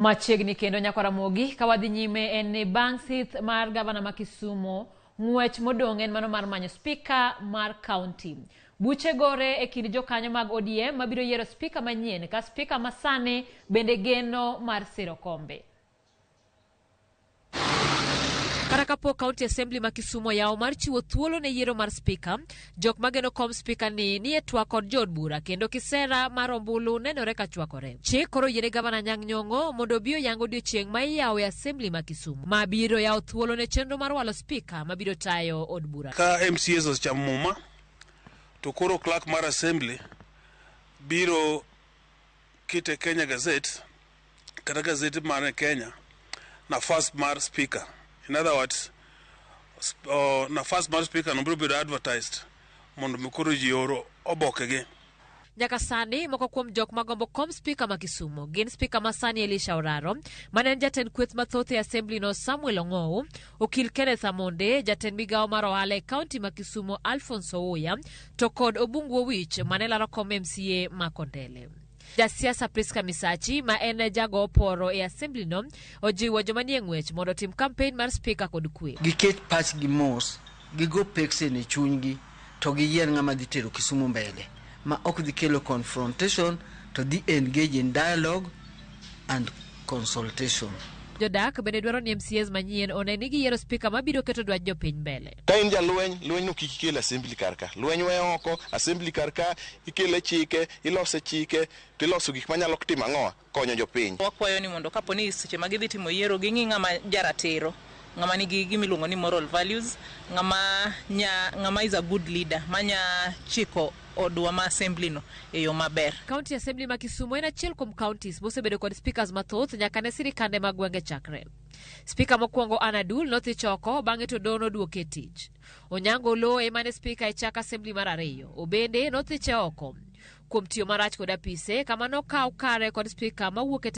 Machiegni kendo nyakwa Ramogi ka wadhi nyime en ni bang' sith mar gavana ma Kisumo, ng'wech modong' en mano mar manyo spika mar kaunti. Buche gore e kind jokanyo mag ODM mabiro yiero spika manyien ka spika masani bende geno mar siro kombe. Kata kapok County Assembly ma Kisumu oyawo mar chiwo thuolo ne yiero mar spika, jok mageno kom spika ni nie twak kod jood bura kendo kisera mar ombulu nenore ka chwakore. Chik koro oyiene gavana Anyang' Nyong'o mondo obi oyang odiochieng' ma iyawo e Assembly ma Kisumu ma biro yawo thuolo ne chenro mar walo spika ma biro tayo od bura. Ka MCAs osechamo muma to koro clerk mar assembly biro kete Kenya Gazette kata gazette mar Kenya nafas mar speaker. In other words, nafas mar speaker no biro bedo advertised mondo mi koro ji or obokegi. Nyaka sani moko kuom jok magombo kom spika ma Kisumu gin spika ma sani Elisha Oraro, mane en jatend kweth mathoth e assembly no Samuel Ong'ow, okil Kenneth Amonde, jatend migawo mar ohala e kaunti ma Kisumu Alphonse Ouya, to kod Obungu Owich mane laro kom MCA ma Kondele. Jasiasa Priska Misachi ma en jago oporo e assembly no ojiwo joma nie ng'wech mondo otim campaign mar spika kod kwe. Giket pachgi mos, gigo peksen e chunygi to giyier ng'ama dhi tero Kisumu mbele ma ok dhi kelo confrontation to dhi engage in dialogue and consultation. Jodak bende dwaro ni MCAs manyien one ni giyiero spika mabiro keto dwach jopiny mbele. Ka in jalweny, lweny no kik ikel assembly kar ka. Lweny we oko, assembly kar ka, ikele chike, ilose chike, to iloso gik manyalo timo ang'owa, konyo jopiny. Wakwayo ni mondo kapo ni seche ma gidhi timo yiero ging'i ng'ama jaratiro, ng'ama nigi gimiluongo ni moral values, ng'ama nya, ng'ama is a good leader, manya chiko odwa ma assembly no e yo maber. County Assembly ma Kisumu en achiel kuom counties mosebedo kod speakers mathoth nyaka ne sirikande mag gwenge chakre. Spika mokwongo Anna Dul nothich oko bang'e to Doho noduoke e tich. Onyango Oloo ema ne spika e chak assembly mar ariyo. Obende nothiche oko kuom tiyo marach kod apise kama nokaw kare kod spika mawuok e